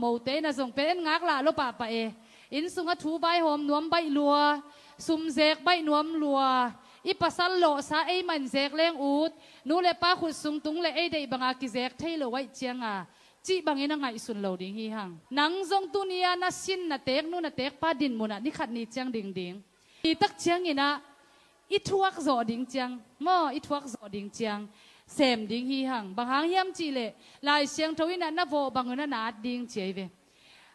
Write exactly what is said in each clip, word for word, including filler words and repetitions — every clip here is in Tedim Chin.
Mote in a zong pen en ngak lah lo pahpah e. Inn sungah thu vaihawm nuam baih lua, sum zek baih nuam lua, i pasal lawhsa ei mah in zek leng ut, nu le pa khut sung tung le ei deih banga kizek thei lo aih cianga cih bangin a ngaihsun lo ding hi hang. Nang zong tuni-a na sin na teek nu na teek pa din munah ni khat ni ciang ding ding. Hi tak cianginah i thuak zawh ding ciang maw, i thuak zawh ding ciang sem ding hi hang. Bang hang hiam cihleh Lai Siangtho inah na vawh bangunah na at ding ci ahi ve.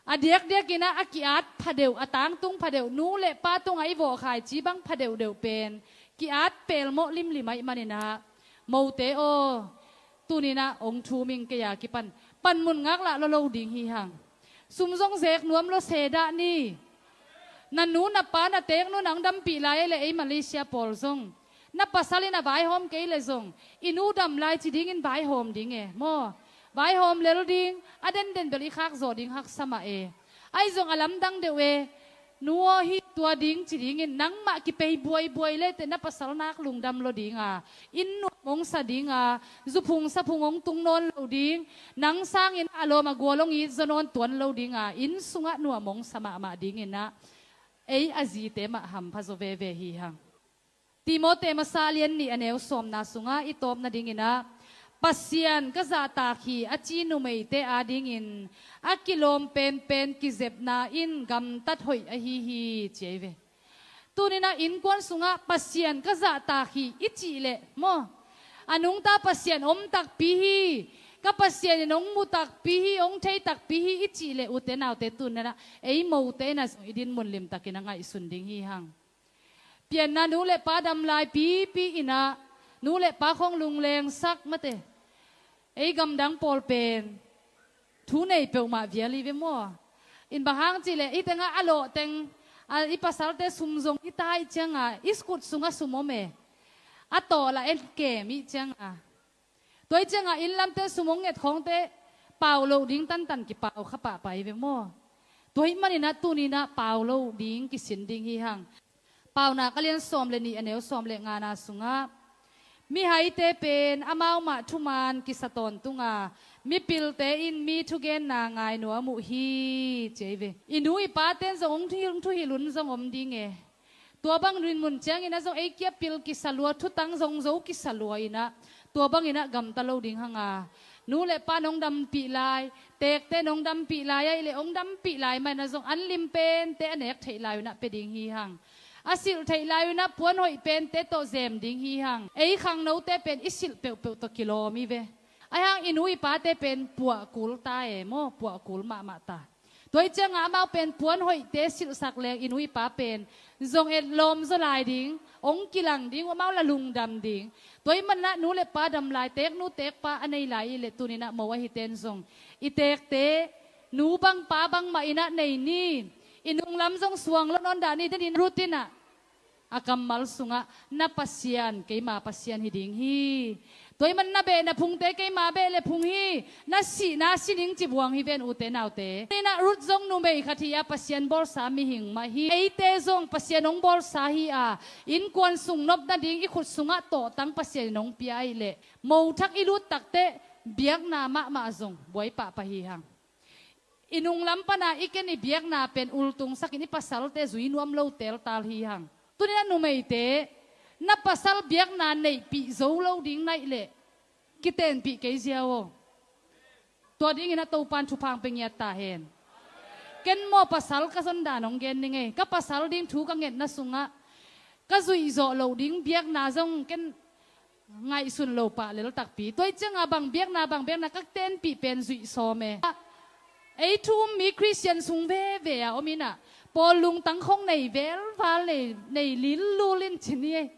A diakdiakinah a ki-at phadeuh, a tangtung phadeuh, nu le pa tungah i vawh khaici bang phadeuhdeuh pen ki-at pelmawh limlim aih maninah mote aw, tuninah ong thuming kei a kipan panmun ngak lah lo lo ding hi hang. Sum zong zek nuam lo se dah ni. Na nu na pa na teek nu nang dampih lai le ei Malaysia pawl zong na pasal in a vaihawm kei le zong i nu dam lai ci dingin vaihawm ding e maw? Vaihawm lel ding, a denden bel i khak zawh ding haksa mah e. Ahi zong a lamdang deuh e. Nu aw hi tua ding ci dingin nangmah kipei buaibuai le teh na pasal nak lungdam lo dinga, inn nuam ong sa dinga, zuphung saphung ong tung nawn lo ding, nang sangin a lawm a gual ong it zaw nawn tuan lo dinga, inn sungah nuam ong sa mahmah dinginah ei a zite mah hampha zaw veve hi hang. Timote masa lian nih a neu sawmna sungah i tawp nadinginah Pasian ka zahtak hi a ci numeite adingin a kilawm penpen kizepna in gamtat hoih ahi hi ci ahi ve. Tuninah innkuan sungah Pasian ka zahtak hi i cih leh maw, a nungta Pasian om takpi hi, ka Pasian in hong mu takpi hi, hong thei takpi hi i cih leh ute naute tuninah ei mote inah zong i dinmun limtakin a ngaihsun ding hi hang. Pianna nu le pa dam lai pipi inah nu le pa khong lunglengsak mate. Ei gamdang pawl pen thu nei peuhmah vial hi ve maw? In bang hang cihleh i tengah a lawhteng a i pasalte sum zong i tai cianga i kut sungah sum om e. A tawh lah en kem ih cianga Tua hi ciangah inn lamte sum hong nget khawngte pau loh ding tantan kipau kha pahpah hi ve maw? Tua hih maninah tuninah pau loh ding kisin ding hi hang. Paunak a lian sawm le nih a neu sawm le ngana sungah mihaite pen amau mah thuman kisa tawntunga mipilte in mi thugenna ngai nuam uh hi ci ahi ve. I nu i pate in zong hong thuhilh, hong thuhilh hun zong om ding e. Tua bang rinmun ciangin a zong ei kia pil kisa lua, thutang zong zo kisa lua inah tua banginah gamta lo ding hanga. Nu le pa nong dampih lai, teekte nong dampih lai ahi le hong dampih lai mah inah zong an lim pente a nek theih lai unah pia ding hi hang. A silh theih lai unah puan hoih pente tawh zem ding hi hang. Ei khangnote pen i silh peuhpeuh tawh kilawm hi ve. Ahi hang i nu i pate pen puah kul ta e maw, puah kul mahmah ta. Tua hi ciangah amau pen puan hoihte silhsak leng i nu i pa pen zong etlawm zaw lai ding, hong kilang ding, amau la lungdam ding. Tua hi manah nu le pa dam lai, teek nu teek pa a nei lai i le tuninah mo ahi ten zong i teekte nu bang pa bang mah inah nei ni. I nunglam zong suang lo nawn dah ni, denin Ruth inah a kammal sungah na Pasian keima Pasian hi ding hi. Tua hi man na beh na phungte keima beh le phung hi. Na sihna sining ci buang hi ven ute naute. Inah Ruth zong numei khat hi a Pasian bawlsa mihing mah hi. Eite zong Pasian hong bawlsa hi a innkuan sung nop nading i khut sungah tawhtang Pasian in hong pia ahi leh mothak i lut takteh biakna mahmah zong buai pahpah hi hang. I nunglam pana i ken i biakna pen ultungsakin i pasalte zui nuam lo teltal hi hang. Tuninah numeite na pasal biakna neihpih zo lo ding naih leh kitenpih kei ziau aw. Tua dingin a Topan thupha hong pia ngiat ta hen. Ken maw pasal ka zondan hong gen ning ei, ka pasal ding thu ka ngetna sungah ka zuih zawh loh ding biakna zong ken ngaihsun lo pah lel takpi. Tua hi cianga bang biakna bang biakna ka tenpih pen zuih sawm e. Ei thu um mi Khristian sung veve a om inah pawl lungtang khong nei velval nei, nei lillul in ci ni ei.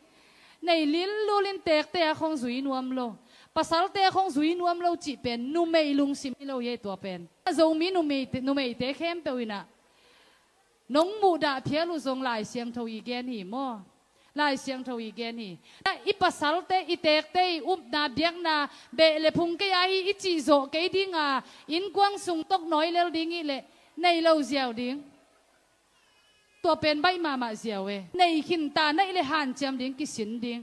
Nei lillul in teekte a khong zui nuam lo, pasalte a khong zui nuam lo cih pen numei lungsim hi lo hi ei tua pen. Zomi numeite, numeite khempeuh inah nong muhdah phial uh zong Lai Siangtho i gen hi maw? Lai Siangtho i gen hi. Na i pasalte i teekte i upna biakna beh le phung kei ahi i cihzawh kei dinga innkuan sung toknawi lel ding ih leh nei lo ziau ding. Tua pen baih mahmah ziau e. Nei khinta naih le hanciam ding kisin ding.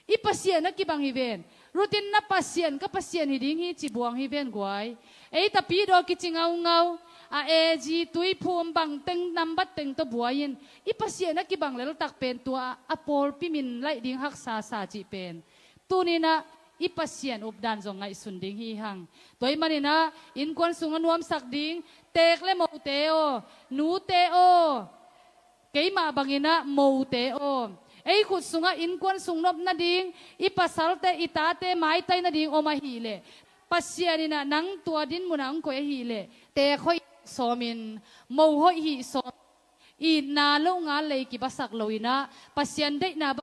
I Pasian a kibang hi ven. Ruth in na Pasian ka Pasian hi ding hi ci buang hi ven guai. Ei tapidaw kici ngaungau. a A G tuiphum bangteng nambat teng tawh buai-in i Pasian a kibang leltak pen tua a pawlpi min laih ding haksa sa cih pen tuninah i Pasian updan zong ngaihsun ding hi hang. Tua ih maninah innkuan sungah nuamsak ding teek le mote aw, nute aw, keimah banginah mote aw, ei khut sungah innkuan sung nop nading i pasalte i tate maitai nading om ahih leh, Pasian inah nang tua din munah hong koih ahih leh teek hoih sawmin, mo hoih hih sawm, itna lohnga lei kibasak loinah Pasian deihna